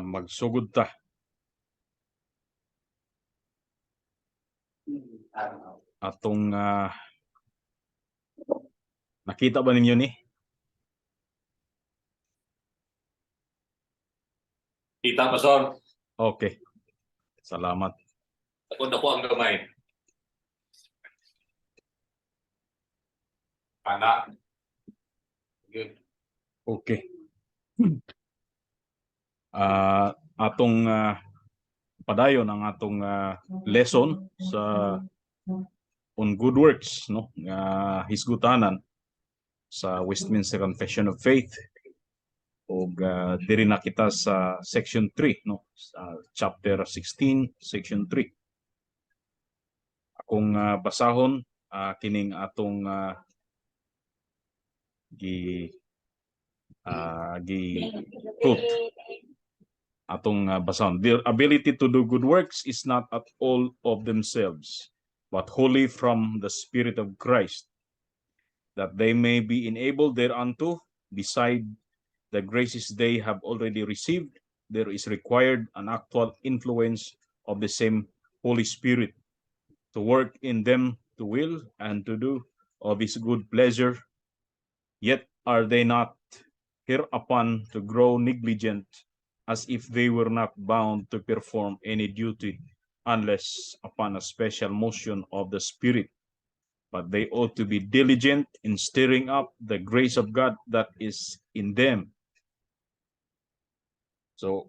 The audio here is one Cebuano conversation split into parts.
Magsugod ta. Atong nakita ba ninyo ni? Kita, Pastor. Okay. Salamat. Ako na ko ang gamay. Ana. Good. Okay. Atong padayon ang atong lesson sa on good works, no, nga hisgutanan sa Westminster Confession of Faith ug diri na kita sa section 3, no, sa chapter 16, section 3. Akong basahon kining atong gi gi quote, atong basahon. "Their ability to do good works is not at all of themselves, but wholly from the Spirit of Christ, that they may be enabled thereunto, beside the graces they have already received, there is required an actual influence of the same Holy Spirit to work in them to will and to do of his good pleasure. Yet are they not hereupon to grow negligent, as if they were not bound to perform any duty unless upon a special motion of the Spirit. But they ought to be diligent in stirring up the grace of God that is in them." So,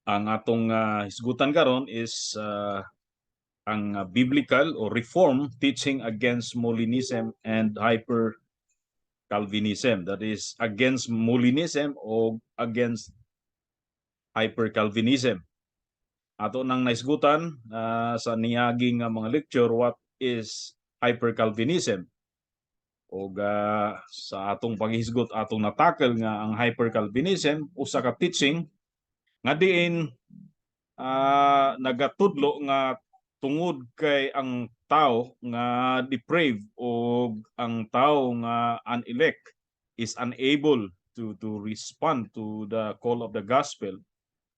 ang atong hisgutan karon is ang biblical or reform teaching against Molinism and hyper Calvinism. That is against Molinism o against hyper Calvinism. Ato nang nahisgutan sa niaging mga lecture what is hyper Calvinism. Og sa atong paghisgot, atong na-tackle nga ang hyper Calvinism usa ka teaching nga diin nagatudlo nga tungod kay ang tao nga depraved o ang tao nga unelect is unable to respond to the call of the gospel.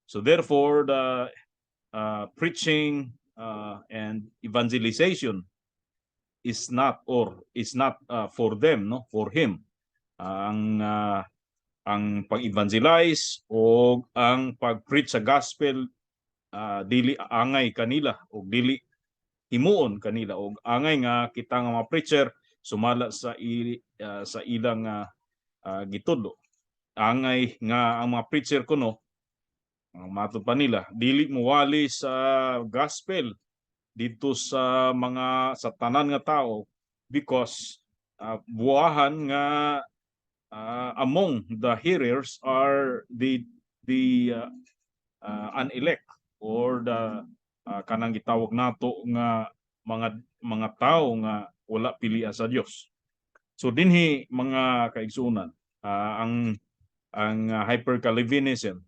So therefore the preaching and evangelization is not or is not for them, no, for him. Ang pag-evangelize o ang pag-preach sa gospel dili angay kanila o dili himuon kanila og angay nga kita nga mga preacher sumala sa ilang gitudlo. Angay nga ang mga preacher kuno, ang mato pa nila, dili muwali sa gospel dito sa mga sa tanan nga tao because buwahan nga among the hearers are the unelect or the kanang gitawag nato nga mga tao nga wala pilia sa Dios. So dinhi, mga kaigsuonan, ang hyper Calvinism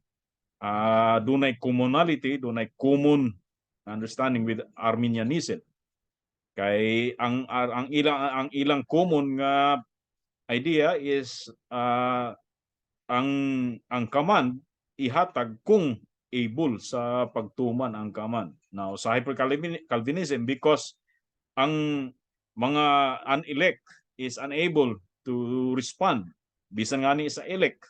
dunay commonality, dunay common understanding with Arminianism. Kay ang ilang common nga idea is ang command ihatag kung able sa pagtuman ang command. Now sa hyper Calvinism, because ang mga unelect is unable to respond bisan ngani sa elect,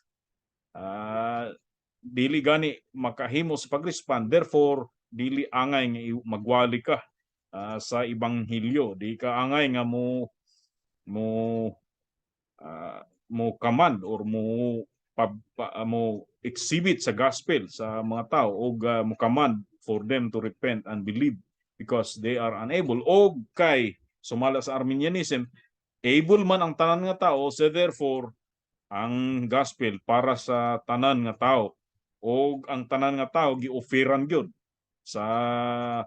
dili gani makahimo sa pag-respond, therefore dili angay nga magwali ka sa ebanghelyo, di ka angay nga mo command or mo exhibit sa gospel sa mga tao og mo command for them to repent and believe because they are unable. Og kay sumala sa Arminianism, able man ang tanan nga tao, so therefore ang gospel para sa tanan nga tao og ang tanan nga tao gi-offeran gyud sa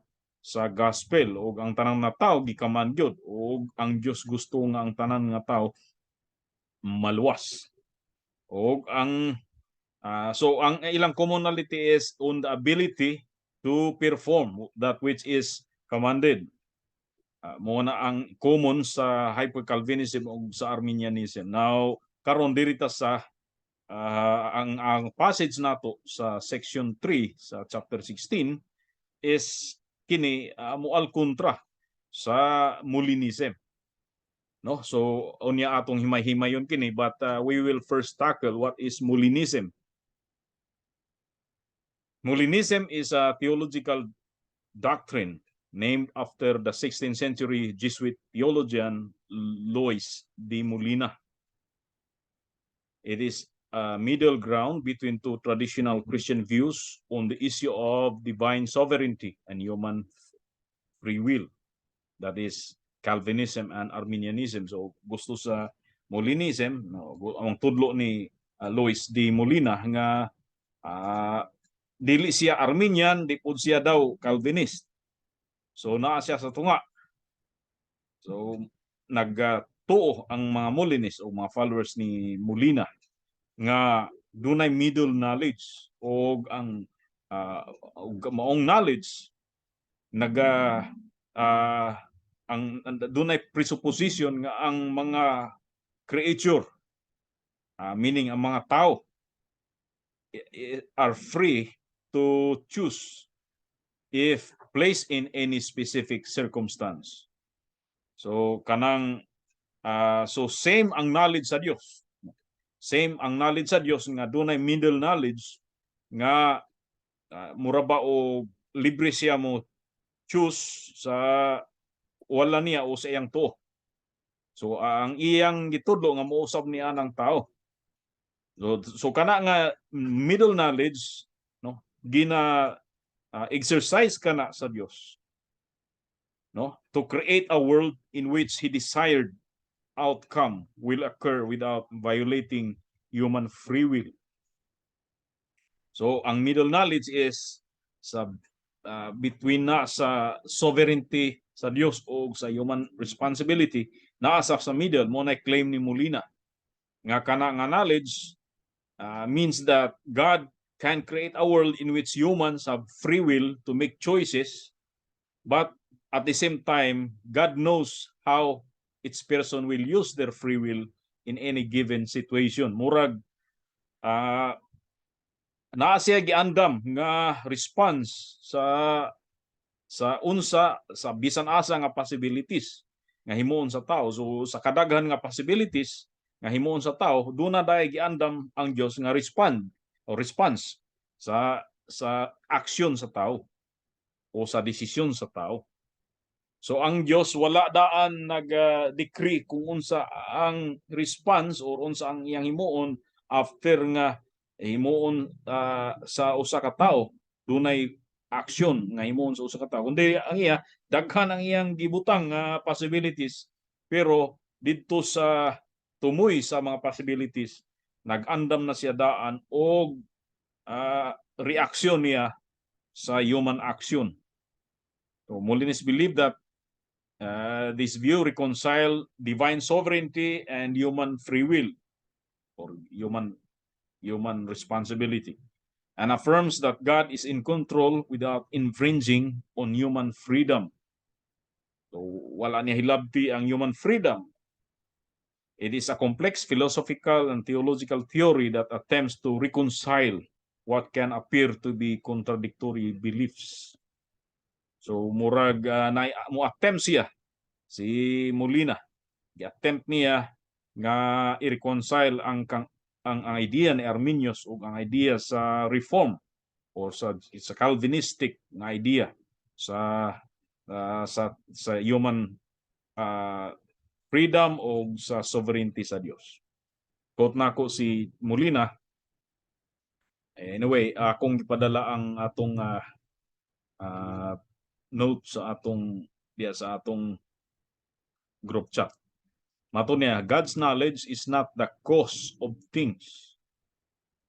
gospel og ang tanan nga tao gi-command gyud og ang Dios gusto nga ang tanan nga tao maluwas. Og ang so ang ilang commonality is on the ability to perform that which is commanded. Mo na ang common sa hyper-Calvinism ug sa Arminianism. Now karon diri ta sa Ang passage nato sa section 3 sa chapter 16 is kini moal kontra sa Molinism. No? So unya atong himay-himayon kini, but we will first tackle what is Molinism. Molinism is a theological doctrine named after the 16th century Jesuit theologian Louis de Molina. It is a middle ground between two traditional Christian views on the issue of divine sovereignty and human free will. That is Calvinism and Arminianism. So gusto sa Molinism, no, ang tudlo ni Louis de Molina nga dili siya Arminian, di pud siya daw Calvinist. So naa siya sa tunga. So nagtuo ang mga Molinist o mga followers ni Molina nga dunay middle knowledge og ang og maong knowledge naga ang dunay presupposition nga ang mga creature, meaning ang mga tao, are free to choose if placed in any specific circumstance. So kanang so same ang knowledge sa Dios. Same ang knowledge sa Dios nga dunay middle knowledge nga mura ba o libre siya mo choose sa wala niya o sa iyang tuo. So ang iyang gitudlo nga mousab niya ng tao. So kana nga middle knowledge, no, gina exercise kana sa Dios, no, to create a world in which he desired outcome will occur without violating human free will. So ang middle knowledge is sa between na sa sovereignty sa Dios o sa human responsibility. Naa sa middle mo na claim ni Molina nga kana nga knowledge means that God can create a world in which humans have free will to make choices, but at the same time God knows how each person will use their free will in any given situation. Murag naa siya giandam nga response sa unsa sa bisan asa nga possibilities nga himuon sa tao. So sa kadaghan nga possibilities nga himuon sa tao, duna dai giandam ang Dios nga respond o response sa aksyon sa tao o sa desisyon sa tao. So ang Dios wala daan nag-decree kung unsa ang response or unsa ang iyang himuon after nga himuon sa usa ka tawo, dunay aksyon nga himuon sa usa ka tawo, kundi ang iya, daghan ang iyang gibutang nga possibilities, pero didto sa tumoy sa mga possibilities nag-andam na siya daan og reaksyon niya sa human action. So Molinists believe that this view reconcile divine sovereignty and human free will or human responsibility and affirms that God is in control without infringing on human freedom. So wala niya hilabti ang human freedom. It is a complex philosophical and theological theory that attempts to reconcile what can appear to be contradictory beliefs. So murag na mo attempt siya si Molina. Gi-attempt niya nga i-reconcile ang idea ni Arminius ug ang idea sa Reform or sa Calvinistic nga idea sa human freedom o sa sovereignty sa Dios. Quote nako si Molina. Anyway, akong gipadala ang atong note sa atong diya sa atong group chat. Mato niya, "God's knowledge is not the cause of things."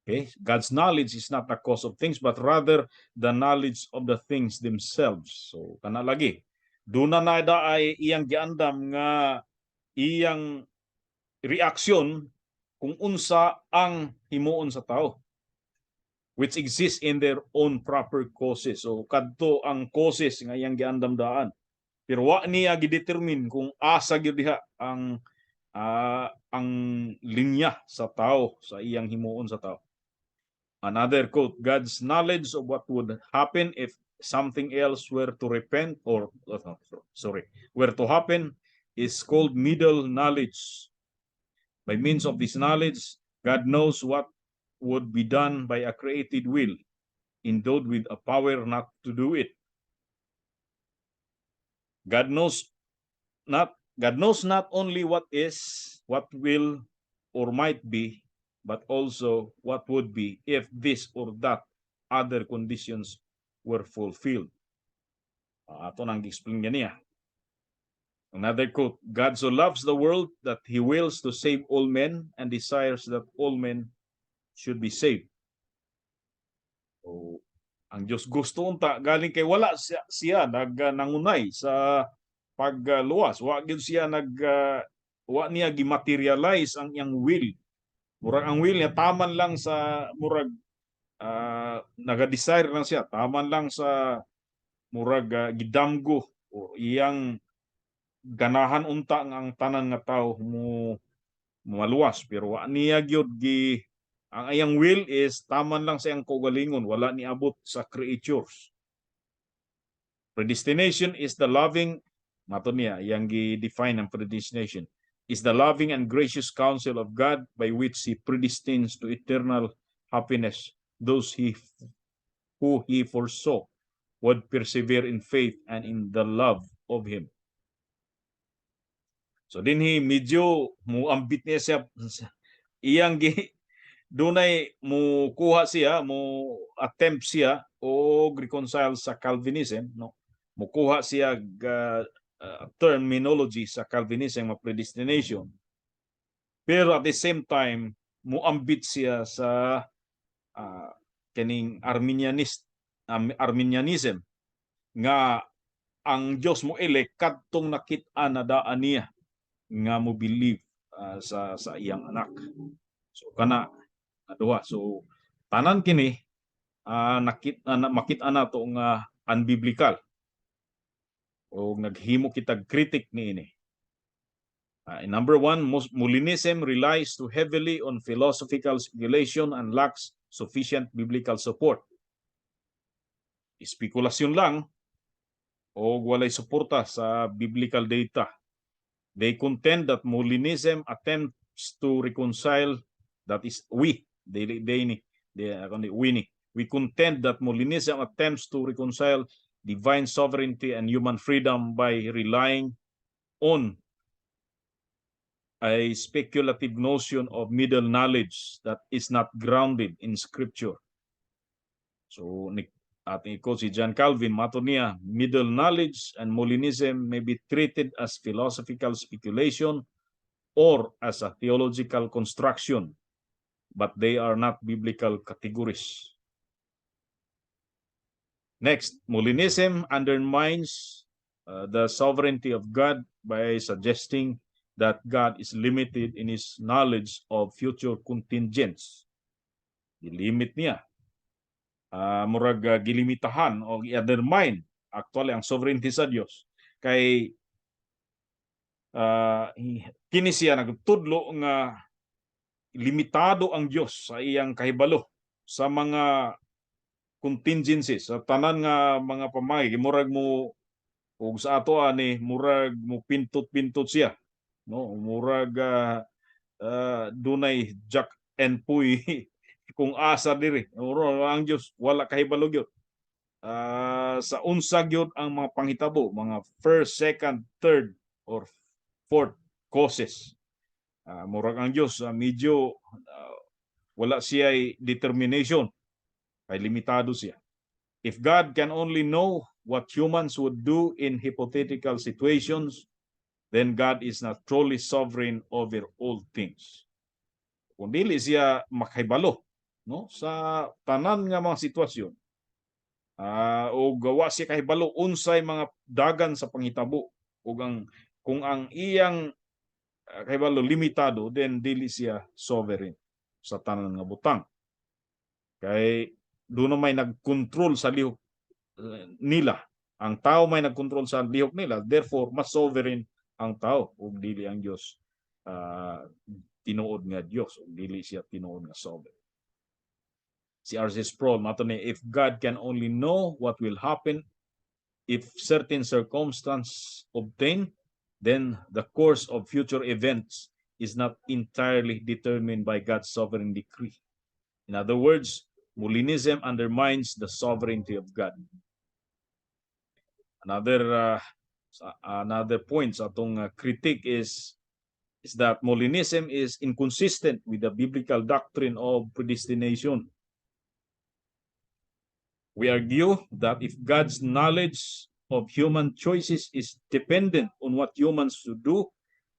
Okay? God's knowledge is not the cause of things, but rather the knowledge of the things themselves. So, kana lagi. Duna na da ay iyang giandam nga iyang reaksyon kung unsa ang himuon sa tao, which exists in their own proper causes. So kadto ang causes nga iyang giandam daan. Pero wa niya gidetermine kung asa gyud diha ang Linya sa tao, sa iyang himuon sa tao. Another quote, "God's knowledge of what would happen if something else were to repent or, oh, no, sorry, were to happen is called middle knowledge. By means of this knowledge, God knows what would be done by a created will, endowed with a power not to do it. God knows not only what is, what will or might be, but also what would be if this or that other conditions were fulfilled." Ato nang explain niya. Another quote, "God so loves the world that he wills to save all men and desires that all men should be saved." So, ang Diyos gusto unta galing kay wala siya nangunay sa pagluwas. Wa gyud siya nag wa niya gimaterialize ang iyang will. Murag ang will niya taman lang sa murag naga-desire lang siya, taman lang sa murag gidamgo o iyang ganahan unta nga ang tanan nga tao mo maluwas, pero wa niya gyud gi ang iyang will is taman lang sa iyang kaugalingon, wala ni abot sa creatures. Predestination is the loving, mato niya iyang gi-define ang predestination, is the loving and gracious counsel of God by which he predestines to eternal happiness those he who he foresaw would persevere in faith and in the love of him. So dinhi medyo muambit niya siya, iyang gi dunay mo kuha siya, mo attempt siya og reconcile sa Calvinism, no? Mukuha siya terminology sa Calvinism nga predestination. Pero at the same time muambit siya sa kaning Arminianism nga ang Dios mo elect kadtong nakit-an na daan niya nga mo believe sa iyang anak. So kana nga duha. So tanan kini makit-an nato nga unbiblical o naghimo kitag critic niini. Number one, Molinism relies too heavily on philosophical speculation and lacks sufficient biblical support. Espekulasyon lang o walay suporta sa biblical data. They contend that Molinism attempts to reconcile, that is we, they ni, they, ako ni, we ni. We contend that Molinism attempts to reconcile divine sovereignty and human freedom by relying on a speculative notion of middle knowledge that is not grounded in scripture. So ni ating iko si John Calvin, mato niya, "Middle knowledge and Molinism may be treated as philosophical speculation or as a theological construction, but they are not biblical categories." Next, Molinism undermines the sovereignty of God by suggesting that God is limited in his knowledge of future contingents. Gilimit niya. Murag gilimitahan o i-undermine actually ang sovereignty sa Dios kay kini siya nagtudlo nga limitado ang Dios sa iyang kahibalo sa mga contingencies, sa tanan nga mga pamagi. Murag mo ug sa ato ani murag mo pintot-pintot siya, no? Murag dunay Jack en Poy kung asa diri. Murag ang Dios wala kahibalo gyud sa unsa gyud ang mga panghitabo, mga first, second, third or fourth causes. Murag ang Dios medyo wala siya determination kay limitado siya. If God can only know what humans would do in hypothetical situations, then God is not truly sovereign over all things. Kung dili siya makahibalo, no, sa tanan nga mga sitwasyon o gawa siya kahibalo unsay mga dagan sa panghitabo ug ang kung ang iyang kahibalo limitado, then dili siya sovereign sa tanan nga butang. Kay doon na may nagkontrol sa lihok nila. Ang tao may nagkontrol sa lihok nila, therefore mas sovereign ang tao ug dili ang Dios. tinuod nga Dios ug dili siya tinuod nga sovereign. Si R.C. Sproul, mato ni, if God can only know what will happen if certain circumstance obtain, then the course of future events is not entirely determined by God's sovereign decree. In other words, Molinism undermines the sovereignty of God. Another point sa atong critique is that Molinism is inconsistent with the biblical doctrine of predestination. We argue that if God's knowledge of human choices is dependent on what humans should do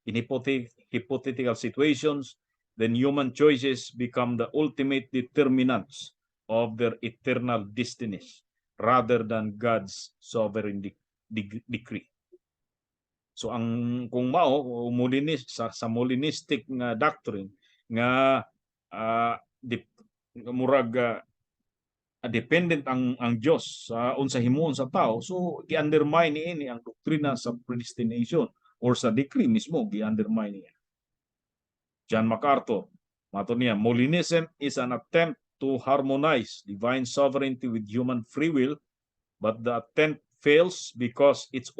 in hypothetical situations, then human choices become the ultimate determinants of their eternal destinies rather than God's sovereign decree. So ang kung mao sa Molinistic nga doctrine nga murag dependent ang Dios sa unsa himuon sa tao, so gi-undermine niini ang doktrina sa predestination or sa decree mismo, gi-undermine niya. John MacArthur, mato niya, Molinism is an attempt to harmonize divine sovereignty with human free will, but the attempt fails because it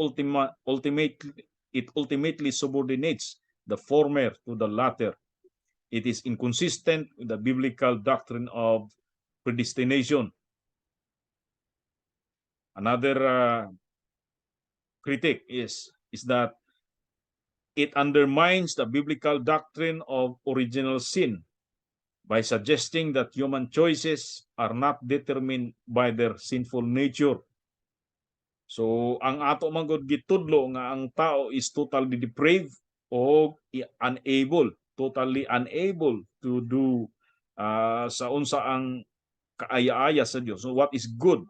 ultimately subordinates the former to the latter. It is inconsistent with the biblical doctrine of predestination. Another critique is that it undermines the biblical doctrine of original sin by suggesting that human choices are not determined by their sinful nature. So ang ato man gud gitudlo nga ang tao is totally depraved o unable, totally unable to do sa unsa ang kaaya-aya sa Dios. So what is good?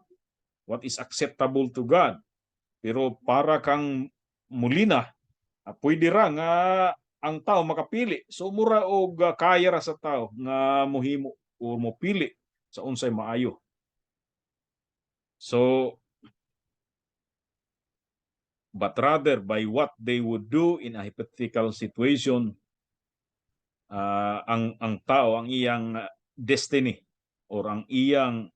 What is acceptable to God? Pero para kang Molina, pwede ra nga ang tao makapili. So mura og kaya ra sa tao nga mohimo o mopili sa unsay maayo. So but rather by what they would do in a hypothetical situation, ang tao, ang iyang destiny or ang iyang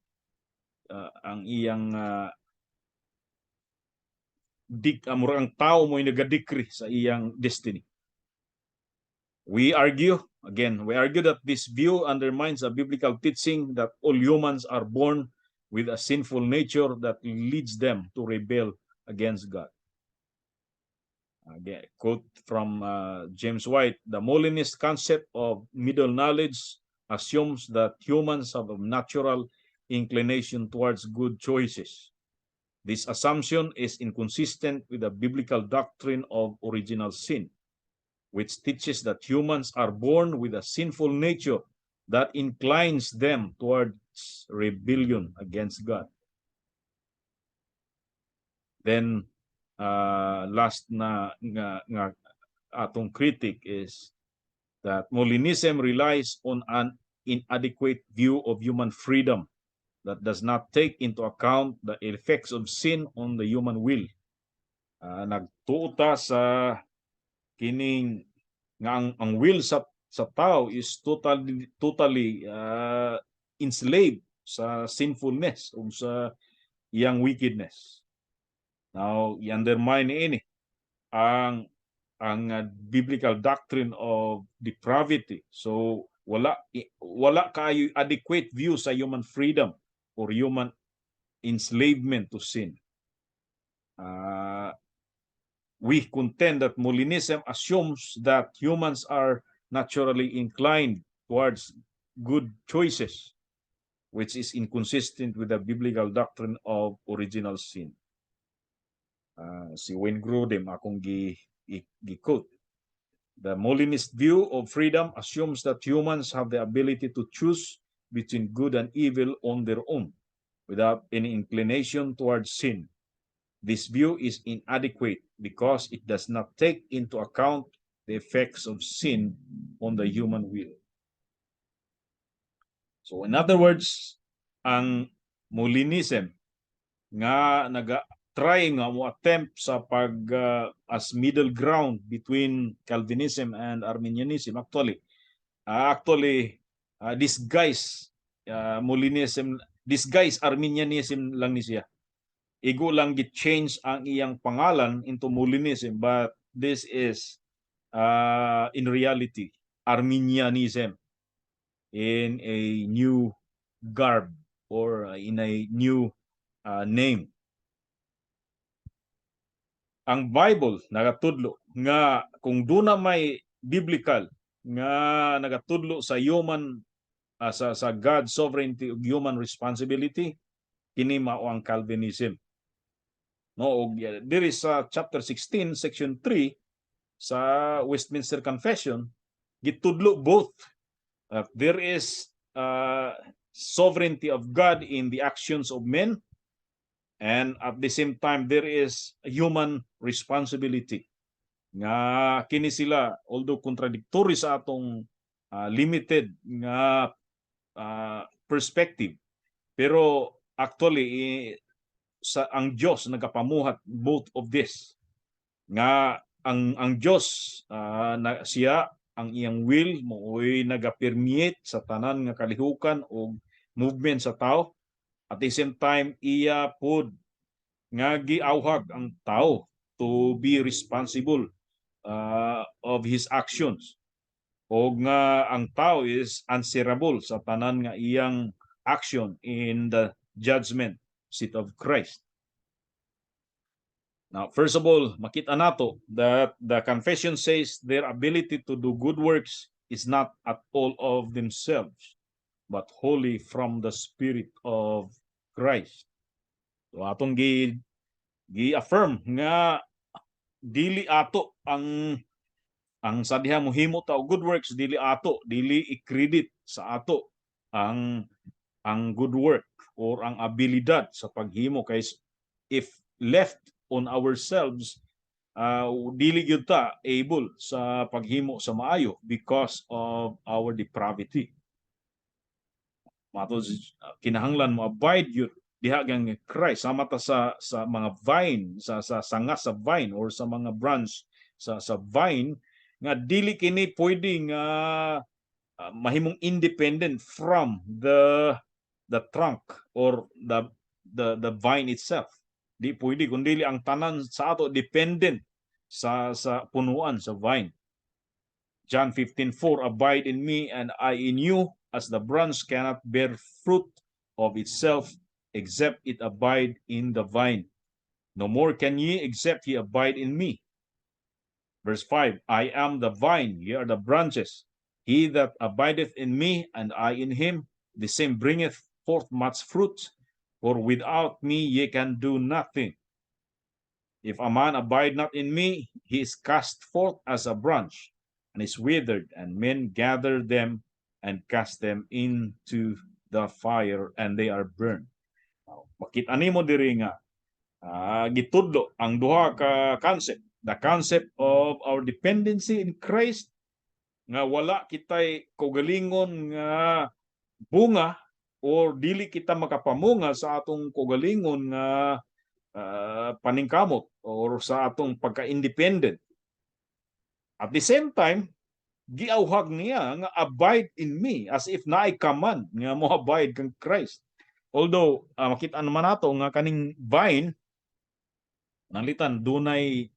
dik murag ang tao mo naga-decree sa iyang destiny. We argue, again, we argue that this view undermines a biblical teaching that all humans are born with a sinful nature that leads them to rebel against God. Again, quote from James White, "The Molinist concept of middle knowledge assumes that humans have a natural inclination towards good choices. This assumption is inconsistent with the biblical doctrine of original sin, which teaches that humans are born with a sinful nature that inclines them towards rebellion against God." Then last na nga atong critic is that Molinism relies on an inadequate view of human freedom that does not take into account the effects of sin on the human will. Nagtuo ta sa kining nga ang will sa tao is totally enslaved sa sinfulness o sa iyang wickedness. Now, i-undermine niini ang biblical doctrine of depravity. So wala kaayo adequate view sa human freedom or human enslavement to sin. We contend that Molinism assumes that humans are naturally inclined towards good choices, which is inconsistent with the biblical doctrine of original sin. Si Wayne Grudem akong gi-quote. "The Molinist view of freedom assumes that humans have the ability to choose between good and evil on their own, without any inclination towards sin. This view is inadequate because it does not take into account the effects of sin on the human will." So in other words, ang Molinism nga naga-try nga mo attempt sa pag as middle ground between Calvinism and Arminianism, actually Actually, disguise Molinism, disguise Arminianism lang ni siya. Igo lang gi-change ang iyang pangalan into Molinism, but this is in reality Arminianism in a new garb or in a new name. Ang Bible nagatudlo nga kung duna may biblical nga nagatudlo sa human sa God sovereignty ug human responsibility, kini mao ang Calvinism. No, og diri sa chapter 16 section 3 sa Westminster Confession, gitudlo both. There is sovereignty of God in the actions of men, and at the same time there is human responsibility nga kini sila, although contradictory sa atong limited nga perspective, pero actually sa ang Dios nagapamuhat both of this, nga ang Dios na siya ang iyang will mooy naga-permeate sa tanan nga kalihukan o movement sa tao. At the same time, iya pod nga giawhag ang tao to be responsible of his actions o nga ang tao is answerable sa tanan nga iyang action in the judgment seat of Christ. Now, first of all, makita nato that the confession says their ability to do good works is not at all of themselves, but wholly from the Spirit of Christ. So atong gi gi-affirm nga dili ato ang sa diha mohimo ta og good works, dili ato, dili i-credit sa ato ang good work or ang abilidad sa paghimo, kay if left on ourselves, dili gyud ta able sa paghimo sa maayo because of our depravity. Mato kinahanglan mo abide gyud diha kang Christ, sama ta sa mga vine, sa sanga sa vine or sa mga branch sa vine, nga dili kini pwede nga mahimong independent from the trunk or the vine itself. Di pwede kun dili ang tanan sa ato dependent sa punuan sa vine. John 15:4: "Abide in me and I in you, as the branch cannot bear fruit of itself except it abide in the vine, no more can ye except ye abide in me." Verse 5: "I am the vine, ye are the branches. He that abideth in me and I in him, the same bringeth forth much fruit, for without me ye can do nothing. If a man abide not in me, he is cast forth as a branch and is withered, and men gather them and cast them into the fire, and they are burned." Now, makita nimo diri nga gitudlo ang duha ka concept. The concept of our dependency in Christ, nga wala kitay kaugalingon nga bunga or dili kita makapamunga sa atong kaugalingon nga paningkamot or sa atong pagka-independent. At the same time, giawhag niya nga "abide in me" as if naay command nga mo abide kang Christ. Although makita naman nato nga kaning vine nanglitan dunay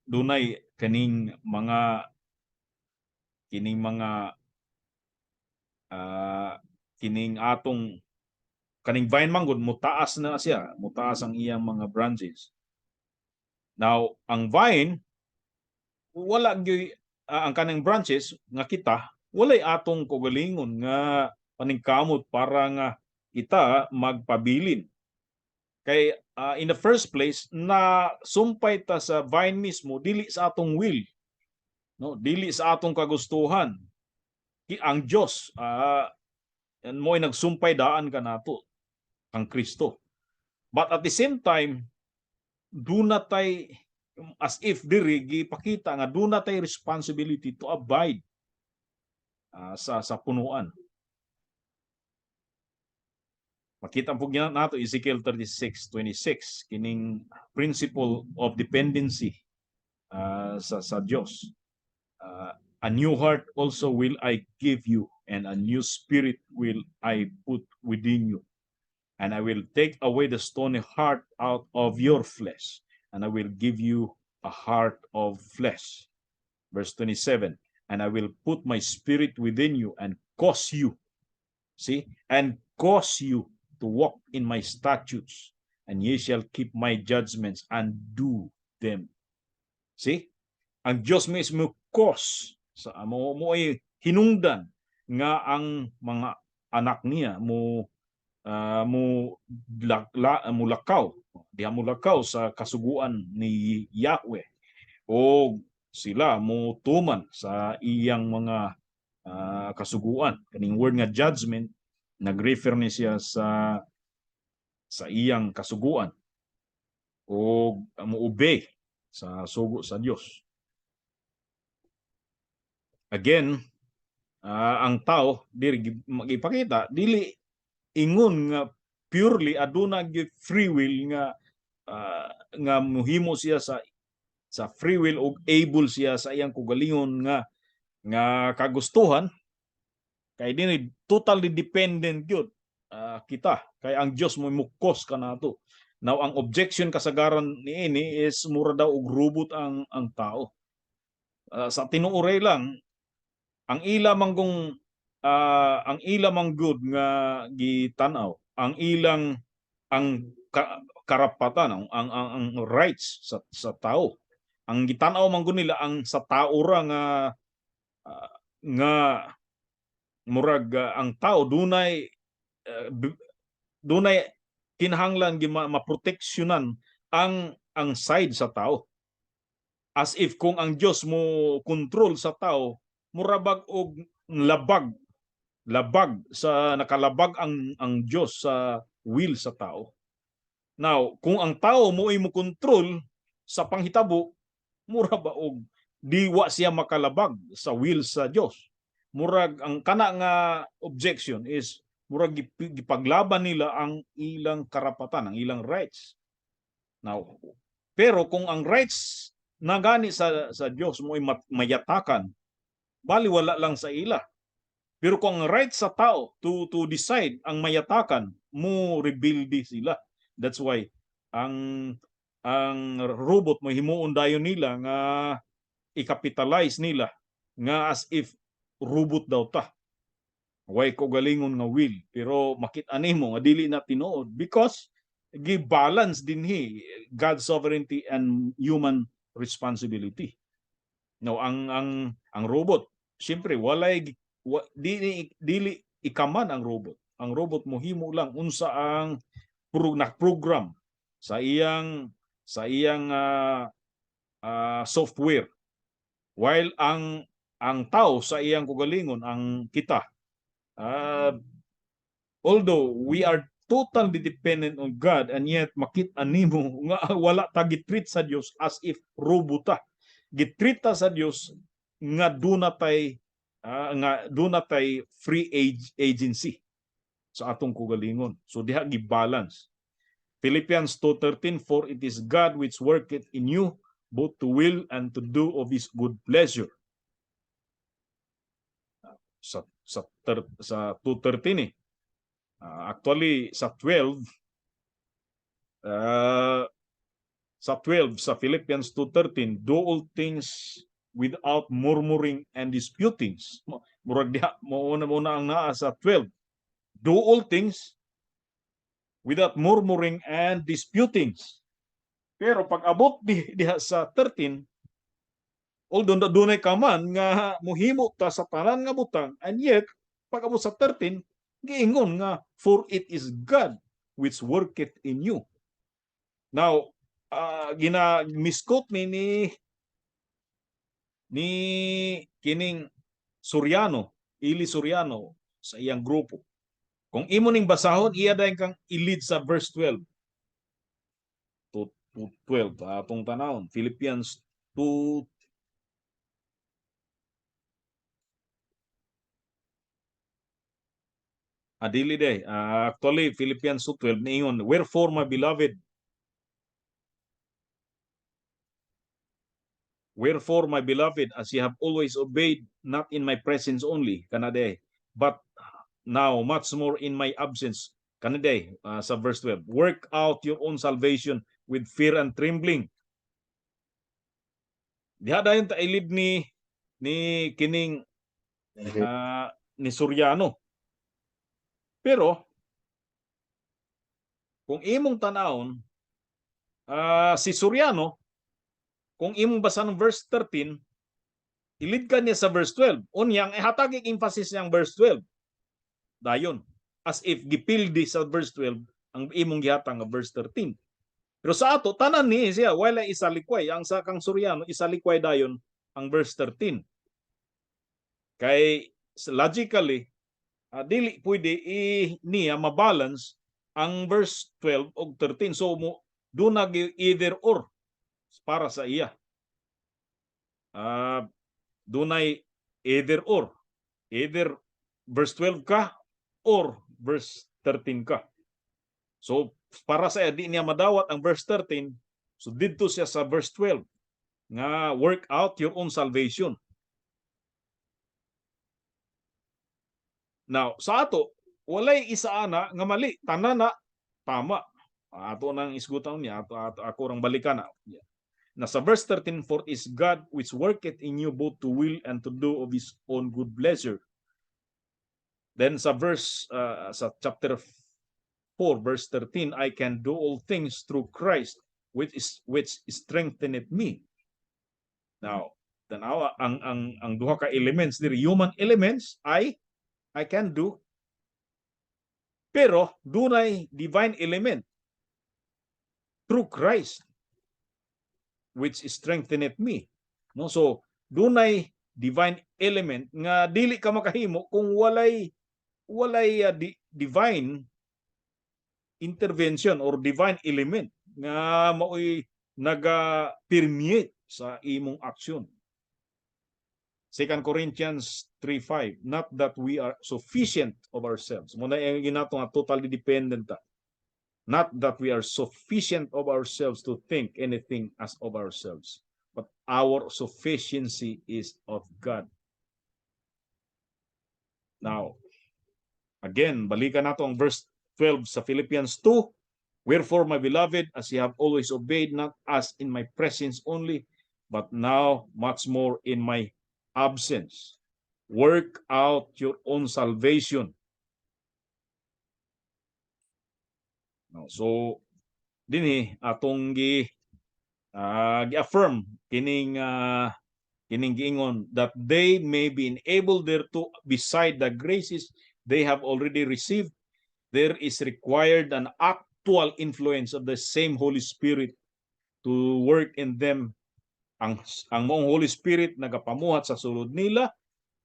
dunay kining mga kining atong kaning vine man gud, mutaas na siya, mutaas ang iyang mga branches. Now, ang vine wala gyud ang kaning branches nga kita, walay atong kaugalingon nga paningkamot para nga kita magpabilin. Kay in the first place, na sumpay ta sa vine mismo dili sa atong will. No, dili sa atong kagustuhan. Ang Dios mo ay nagsumpay daan kanato kang Kristo. But at the same time, duna tay, as if diri gipakita nga duna tay responsibility to abide sa punuan. Makita po gyud nato Ezekiel 36:26, kining principle of dependency sa Dios. A new heart also will I give you, and a new spirit will I put within you. And I will take away the stony heart out of your flesh, and I will give you a heart of flesh. Verse 27: "And I will put my spirit within you and cause you," see, "and cause you to walk in my statutes, and ye shall keep my judgments and do them." See? Ang Diyos mismo cause sa mo mo ay hinungdan nga ang mga anak niya mo mo la, mulakaw diha, mulakaw sa kasuguan ni Yahweh o sila mo tuman sa iyang mga kasuguan. Kaning word nga judgment, nag-refer ni siya sa iyang kasuguan o mo obey sa sugo sa Dios. Again, ang tao diri magipakita dili ingon nga purely aduna gyud free will nga nga muhimo siya sa free will og able siya sa iyang kaugalingon nga kagustuhan, kay dinhi totally dependent gyud kita, kay ang Dios mo mukos kanato. Now, ang objection kasagaran niini is mura daw og robot ang tao. Sa tinuoray lang, ang ila mang good nga gitan-aw ang ilang ang karapatan, ang rights sa tao. Ang gitan-aw man gud nila ang sa tao ra nga nga murag ang tao dunay dunay kinahanglan gi maproteksyonan ang side sa tao, as if kung ang Dios mo control sa tao, murabag og labag labag sa nakalabag ang Dios sa will sa tao. Now, kung ang tao mo ay mo control sa panghitabo, mura ba og diwa siya makalabag sa will sa Dios? Murag ang kana nga objection is murag gipaglaban nila ang ilang karapatan, ang ilang rights. Now, pero kung ang rights na gani sa Dios mo ay mayatakan, baliwala lang sa ila. Pero kung ang right sa tao to decide ang mayatakan, mo rebelde sila. That's why ang robot mo himuon dayon nila nga i-capitalize nila nga as if robot daw ta. Way kaugalingon nga will, pero makita nimo nga dili na tinuod because gi-balance dinhi God's sovereignty and human responsibility. No, ang robot, siyempre walay dili dili ikaman ang robot. Ang robot mo himo lang unsa ang na program sa iyang software. While ang tao sa iyang kaugalingon, ang kita, although we are totally dependent on God, and yet makita nimo nga wala ta gitreat sa Dios as if robot ta. Gitreat ta sa Dios nga duna tay free agency sa atong kaugalingon. So diha gi-balance. Philippians 2:13: "For it is God which worketh in you both to will and to do of his good pleasure." Sa 2:13 eh. Actually sa 12, sa 12 sa Philippians 2:13, "Do all things without murmuring and disputing." Murag diha mo una muna ang naa sa 12. Do all things without murmuring and disputing. Pero pag abot diha sa 13, although na dunay kaman nga muhimo ta sa tanan nga butang, and yet pag abot sa 13, giingon nga "For it is God which worketh in you." Now, gina misquote ni kining Soriano, Eli Soriano sa iyang grupo. Kung imo ning basahon, iya dayon kang i-lead sa verse 12. To 12 atong tanawon, Philippians 2. Dili day. Actually, Philippians 2:12 niingon, "Wherefore, my beloved, Wherefore, my beloved, as ye have always obeyed, not in my presence only, kana diay, but now much more in my absence, kana diay, sa verse 12, work out your own salvation with fear and trembling. Diha dayon ta ilid ni kining ni Soriano. Pero kung imong tanawon, si Soriano, kung imong basa ng verse 13, ilid ka niya sa verse 12. Unya, ang ihatag emphasis niyang verse 12. Dayon, as if gipildi sa verse 12 ang imong gihatag nga verse 13. Pero sa ato, tanan ni siya, wala isalikway. Ang sa kang Soriano, isalikway dayon ang verse 13. Kay logically, dili pwede i niya mabalance ang verse 12 og 13. So mo duna either or para sa iya. Dunay either or. Either verse 12 ka or verse 13 ka. So para sa iya, di niya madawat ang verse 13. So didto siya sa verse 12 nga work out your own salvation. Now, sa ato, walay isa ana nga mali, tanan na tama. Ato nang isgutan niya, ato ako rang balikan na. Na sa verse 13, "For is God which worketh in you both to will and to do of his own good pleasure." Then sa verse sa chapter 4 verse 13, "I can do all things through Christ which strengtheneth me." Now, tanawa ang duha ka elements diri, human elements, I can do, pero dunay divine element, through Christ which strengtheneth me, no? So dunay divine element nga dili ka makahimo kung walay divine intervention or divine element nga maoy naga permeate sa imong aksyon. 2 Corinthians 3:5, "Not that we are sufficient of ourselves." Mao na ang ginato nga totally dependent ta. "Not that we are sufficient of ourselves to think anything as of ourselves, but our sufficiency is of God." Now, again, balikan nato ang verse 12 sa Philippians 2. "Wherefore, my beloved, as ye have always obeyed, not as in my presence only, but now much more in my absence, work out your own salvation." No, so dinhi atong gi-affirm kining giingon that they may be enabled thereto beside the graces they have already received, there is required an actual influence of the same Holy Spirit to work in them. Ang maong Holy Spirit nagapamuhat sa sulod nila.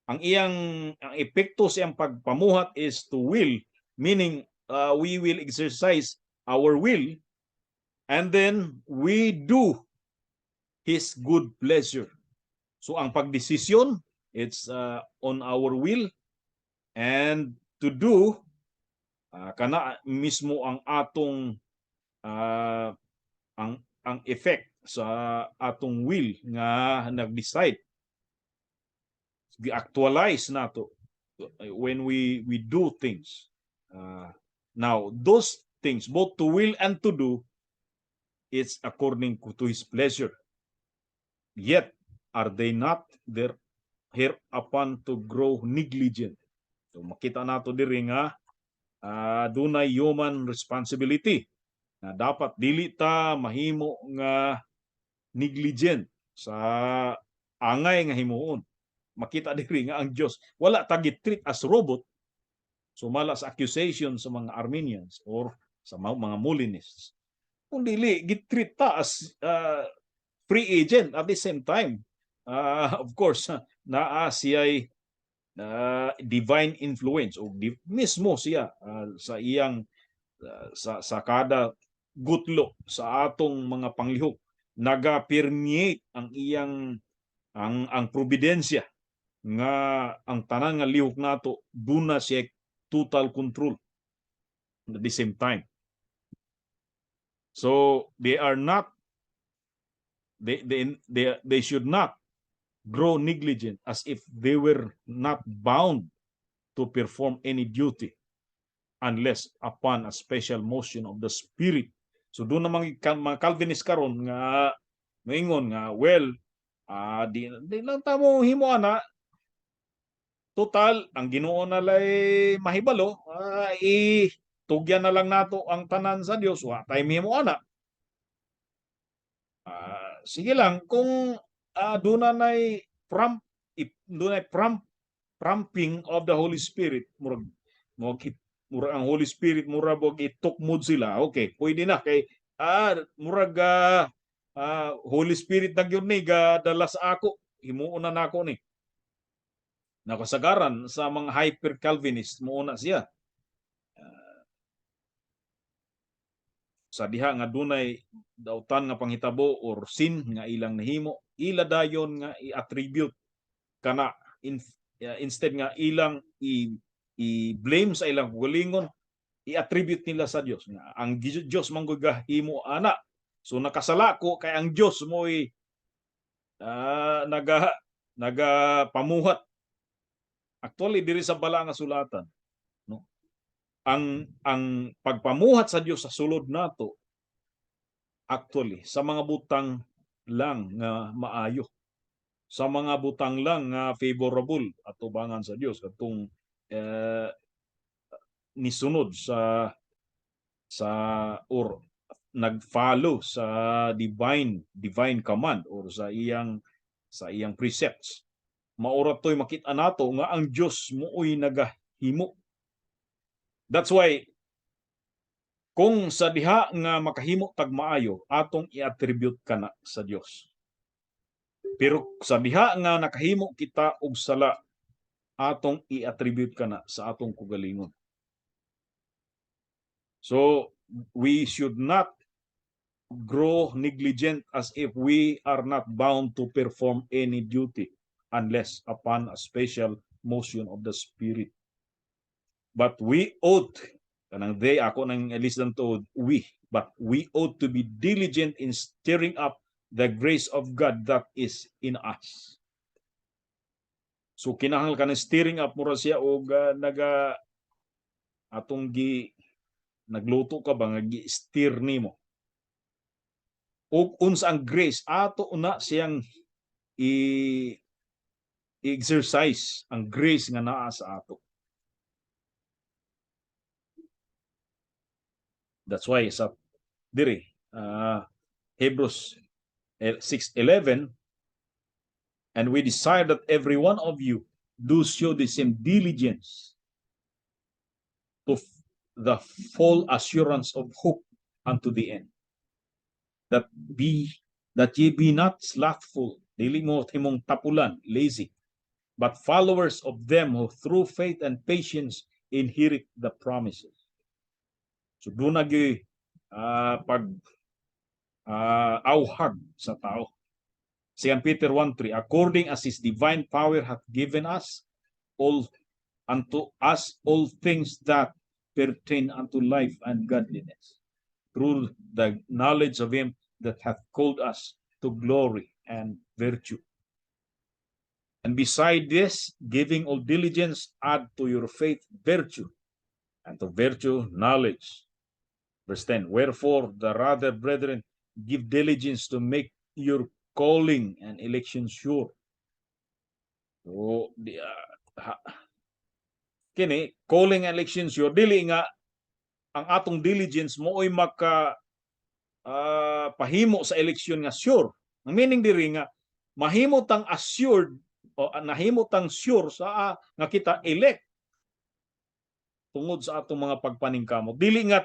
Ang iyang ang epekto sa iyang pagpamuhat is to will, meaning we will exercise our will and then we do his good pleasure. So ang pagdesisyon, it's on our will, and to do kana mismo ang atong ang effect sa atong will nga nag-decide, gi-actualize nato when we do things. Now those things, both to will and to do, it's according to his pleasure. Yet are they not there hereupon to grow negligent. So makita nato diri nga dunay human responsibility na dapat dili ta mahimo nga negligent sa angay nga himuon. Makita diri nga ang Dios wala ta treat as robot, sumala sa accusation sa mga Arminians or sa mga Molinists. Kung dili gitreat ta as free agent at the same time. Of course, naa siya'y divine influence o mismo siya sa iyang sa kada gutlo sa atong mga panglihok naga-permeate ang iyang ang providensya nga ang tanan nga lihok nato duna siya total control at the same time. So they are not They should not grow negligent as if they were not bound to perform any duty unless upon a special motion of the Spirit. So doon na mga Calvinist karon nga moingon nga, well, di lang ta mo himo ana, total ang Ginoo na lay mahibalo, i tugyan na lang nato ang tanan sa Dios, wa tay mahimo ana. Sige lang kung doon na nay prompt, doon prompting of the Holy Spirit, murag ang Holy Spirit murag og itukmod sila, okay, pwede na kay murag Holy Spirit na gyud ni dala sa ako, himuon na nako ni. Nakasagaran sa mga hyper Calvinist mo na siya. Sa diha nga dunay dautan nga panghitabo or sin nga ilang nahimo, ila dayon nga i-attribute kana instead nga ilang i-blame sa ilang kaugalingon, i-attribute nila sa Dios nga ang Dios man gud gahimo ana, so nakasala ko kay ang Dios mo'y naga nagapamuhat. Actually, diri sa bala nga sulatan, no, ang pagpamuhat sa Dios sa sulod nato, actually sa mga butang lang nga maayo, sa mga butang lang nga favorable atubangan sa Dios, katong nisunod sa or nag-follow sa divine command or sa iyang precepts. Maura to'y makita nato nga ang Dios mooy nagahimo. That's why kung sa diha nga makahimo tag maayo, atong i-attribute kana sa Dios. Pero sa diha nga nakahimo kita og sala, atong i-attribute kana sa atong kaugalingon. So we should not grow negligent as if we are not bound to perform any duty unless upon a special motion of the Spirit. But we ought, kanang they, ako nang listen to we, but we ought to be diligent in stirring up the grace of God that is in us. So kinahanglan ka ng stirring up, mura siya og naga atong gi nagluto ka ba nga gi-stir nimo. Ug unsa ang grace ato na siyang i exercise ang grace nga naa sa ato. That's why sa diri Hebrews 6:11, "And we desire that every one of you do show the same diligence to the full assurance of hope unto the end, that ye be not slothful," dili mo himong tapulan, lazy, "but followers of them who through faith and patience inherit the promises." So doon na gyud pag auhag sa tao. 2 Peter 1:3, "According as his divine power hath given us all unto us all things that pertain unto life and godliness, through the knowledge of him that hath called us to glory and virtue. And beside this, giving all diligence, add to your faith virtue, and to virtue knowledge." Verse 10, "Wherefore, the rather, brethren, give diligence to make your calling and election sure." So, di, kini, calling and election sure, dili nga ang atong diligence mooy maka pahimo sa election nga sure. Ang meaning diri nga mahimo tang assured o nahimo tang sure sa nga kita elect tungod sa atong mga pagpaningkamot. Dili nga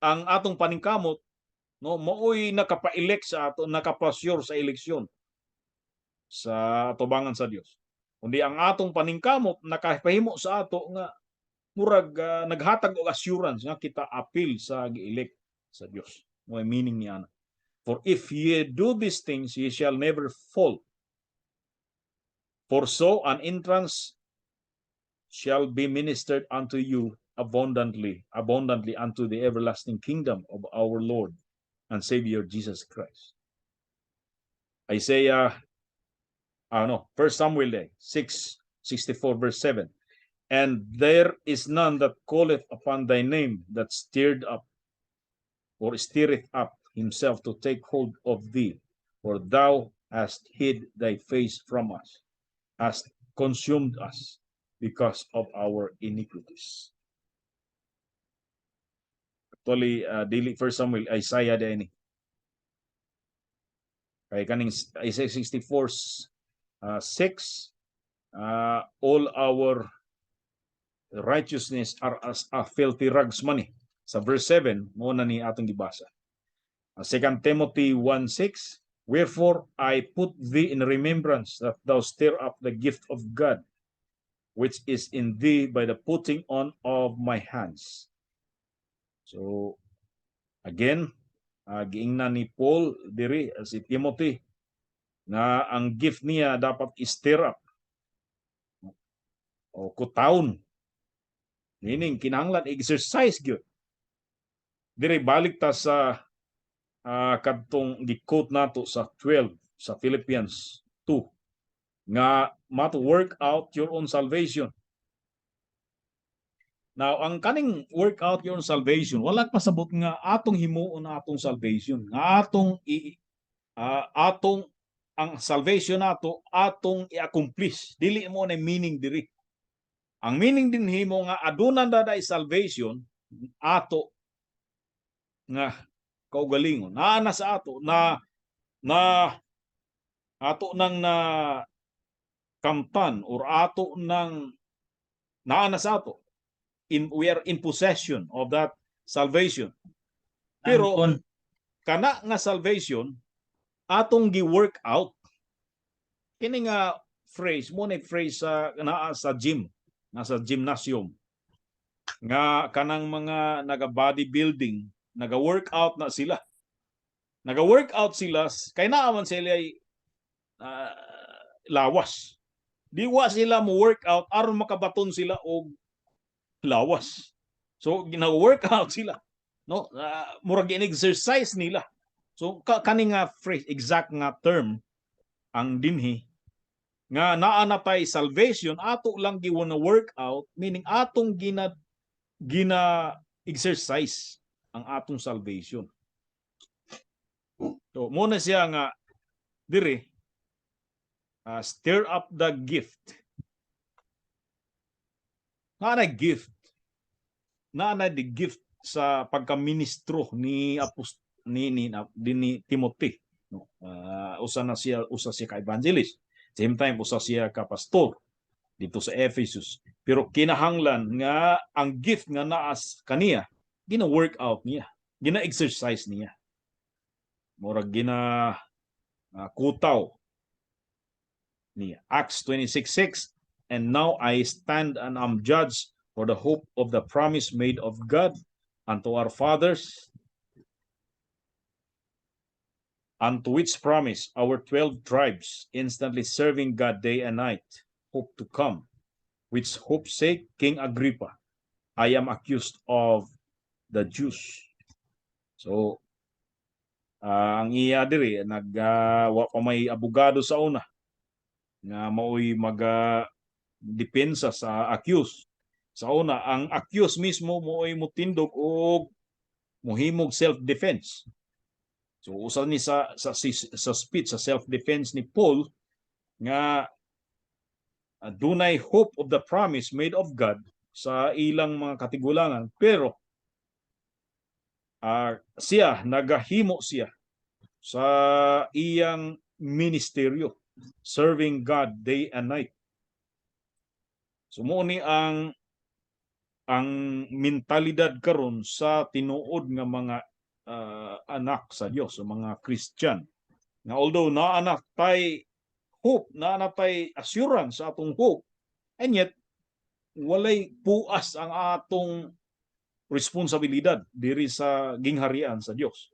ang atong paningkamot, no, maoy nakapa-elect sa ato, nakapa-sure sa eleksyon sa atubangan sa Dios. Kundi ang atong paningkamot nakapahimo sa ato nga murag naghatag og assurance nga kita apil sa gi-elect sa Dios. Mo meaning ni ana. "For if ye do these things, ye shall never fall. For so an entrance shall be ministered unto you abundantly, abundantly unto the everlasting kingdom of our Lord and Savior Jesus Christ." Isaiah, no, 1 Samuel 6, 64 verse 7. "And there is none that calleth upon thy name that stirred up or stirreth up himself to take hold of thee, for thou hast hid thy face from us, hast consumed us because of our iniquities." Actually, dili 1 Samuel, Isaiah diay ni. Kay kaning Isaiah 64 6, "All our righteousness are as a filthy rags" man ni. Sa verse 7, mao na ni atong gibasa. 2 Timothy 1:6, "Wherefore I put thee in remembrance that thou stir up the gift of God, which is in thee by the putting on of my hands." So, again, giingnan ni Paul diri si Timothy nga ang gift niya dapat i-stir up o kutawon. Meaning, kinahanglan exercise gyud. Diri balik ta sa kadtong gi-quote nato sa 12 sa Philippians 2 nga mato work out your own salvation. Now, ang kaning work out your own salvation, wala pasabot nga atong himuon ang atong salvation, nga atong ang salvation nato atong i-accomplish. Dili mao na meaning diri. Ang meaning dinhi mao nga aduna na day salvation ato nga kaugalingon. Naa na sa ato na na ato nang na kamtan or ato nang naa na sa ato in we are in possession of that salvation. Pero Angkon. Kana nga salvation atong gi-work out. Kini nga phrase mao na phrase sa naa sa gym, nasa gymnasium nga kanang mga naga bodybuilding, naga-workout na sila. Naga-workout sila kay naa man sila ay lawas. Di wa sila mo workout aron makabaton sila og lawas. So gina-workout sila. No, murag in-exercise nila. So kani nga phrase, exact nga term ang dinhi nga naa na tay salvation, ato lang giwana work out, meaning atong gina gina exercise ang atong salvation. So mao na siya nga diri stir up the gift. Nga na gift. Naa na the gift sa pagkaministro ni Apost ni ni, din ni Timothy, no? Usa na siya, usa siya ka evangelist. Same time, usa siya ka pastor dito sa Ephesus. Pero kinahanglan nga ang gift nga naas kaniya, gina work out niya, gina exercise niya. Murag gina kutaw niya. Acts 26:6, "And now I stand and am judged for the hope of the promise made of God unto our fathers, unto which promise our 12 tribes, instantly serving God day and night, hope to come, which hope's sake, King Agrippa, I am accused of the Jews." So, ang iya diri nag wa pa may abogado sa una nga maoy maga depensa sa accused. Sa una, ang accused mismo mo'y mutindog og mohimog self-defense. So usa ni sa speech sa self-defense ni Paul nga dunay hope of the promise made of God sa ilang mga katigulangan, pero siya nagahimo siya sa iyang ministeryo, serving God day and night. So mao ni ang mentalidad karon sa tinuod nga mga anak sa Dios, sa mga Christian. Nga although naa na tay hope, naa na tay assurance sa atong hope, and yet walay puas ang atong responsibilidad diri sa gingharian sa Dios.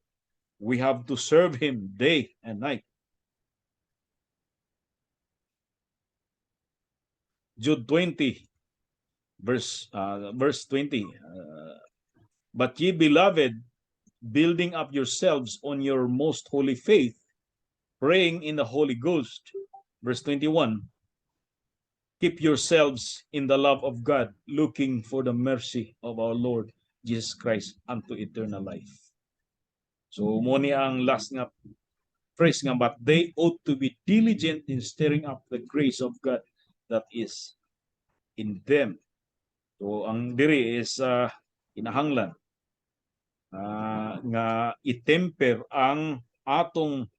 We have to serve Him day and night. Jude 20 verse 20, "But ye, beloved, building up yourselves on your most holy faith, Praying in the Holy Ghost. Verse 21, keep yourselves in the love of God, looking for the mercy of our Lord Jesus Christ unto eternal life. So mo ni ang last nga phrase nga, "But they ought to be diligent in stirring up the grace of God that is in them." So ang diri is kinahanglan nga i-temper ang atong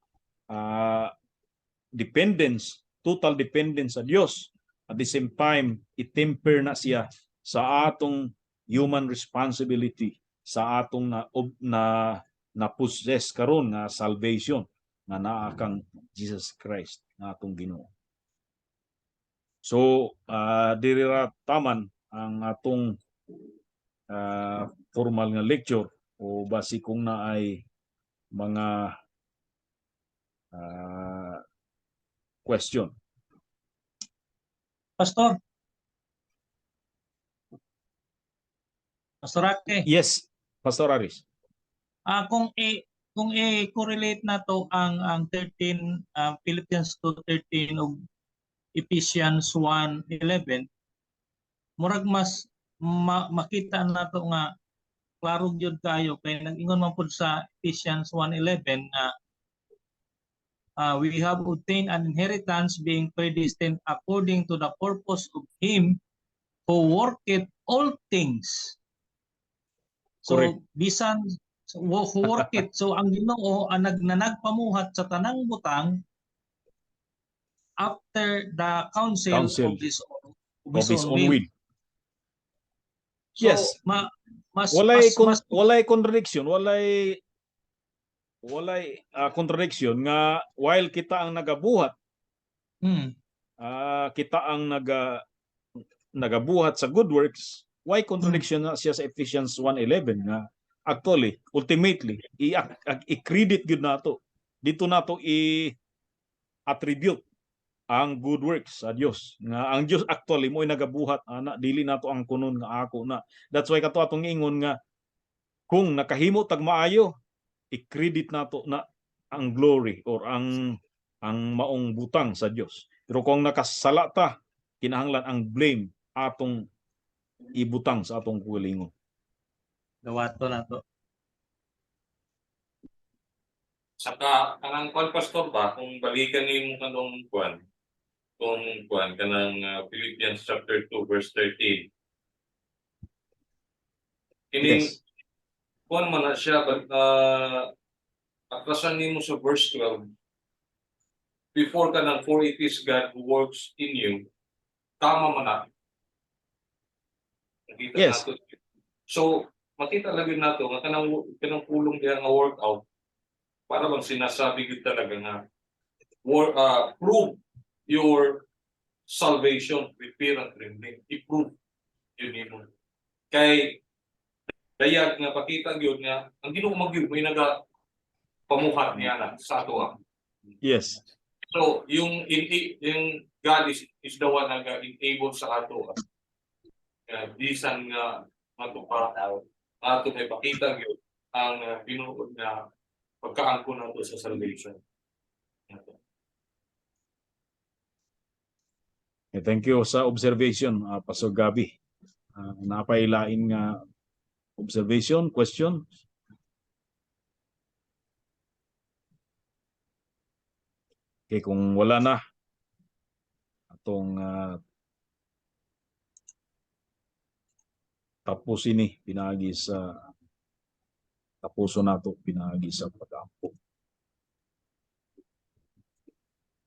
dependence, total dependence sa Dios. At the same time, i-temper na siya sa atong human responsibility sa atong na possess karon nga salvation nga naa kang Jesus Christ nga atong Ginoo. So diri ra taman ang atong formal nga lecture o basi kung naay mga question. Pastor. Pastor Ake, Yes, Pastor Aris. Kung i-correlate nato ang 13, Philippians 2:13 ug Ephesians 1:11, murag mas makita nato nga klaro gyud kayo kay nag-ingon man pud sa Ephesians 1:11 nga we have obtained an inheritance, being predestined according to the purpose of Him who worketh all things. So Correct. Bisan so, who worketh, so ang Ginoo ang nagpamuhat sa tanang butang after the counsel, Counsel of his of his own will. So, mas Walay mas walay contradiction, walay contradiction nga while kita ang nagabuhat, kita ang nagabuhat sa good works, why contradiction na siya sa Ephesians 1:11 nga actually, ultimately, i-credit gyud nato. Dito nato i-attribute ang good works sa Dios. Nga ang Dios actually mo'y nagabuhat ana, dili nato ang kunon nga ako na. That's why kato atong ingon nga kung nakahimo tag maayo, i-credit nato na ang glory or ang maong butang sa Dios. Pero kung nakasala ta, kinahanglan ang blame atong ibutang sa atong kaugalingon. Gawato na to. Saka kanang kwan, Pastor, ba, kung balikan nimo kanong kwan, kung kwan kanang Philippians chapter 2 verse 13. Kining kwan man na siya, but atrasan nimo sa verse 12. Before kanang "For it is God who works in you," tama man na. Nakita nato. So makita lagi nato nga kanang pulong diha nga "work out," para bang sinasabi gyud talaga nga work, prove your salvation with fear and trembling. I-prove yun nimo. Kay dayag nga pakita gyud nga ang Ginoo magyud may naga pamuhat niya na sa ato ah. So yung God is the one naga enable sa ato ah. Nga bisan nga ato pa ato may pakita gyud ang tinuod nga pagkaangkon nato sa salvation. Eh, thank you sa observation, Pastor Gabi. Napailain nga observation, question? Okay, kung wala na, atong tapos ini pinaagi sa tapuso nato pinaagi sa pagampo.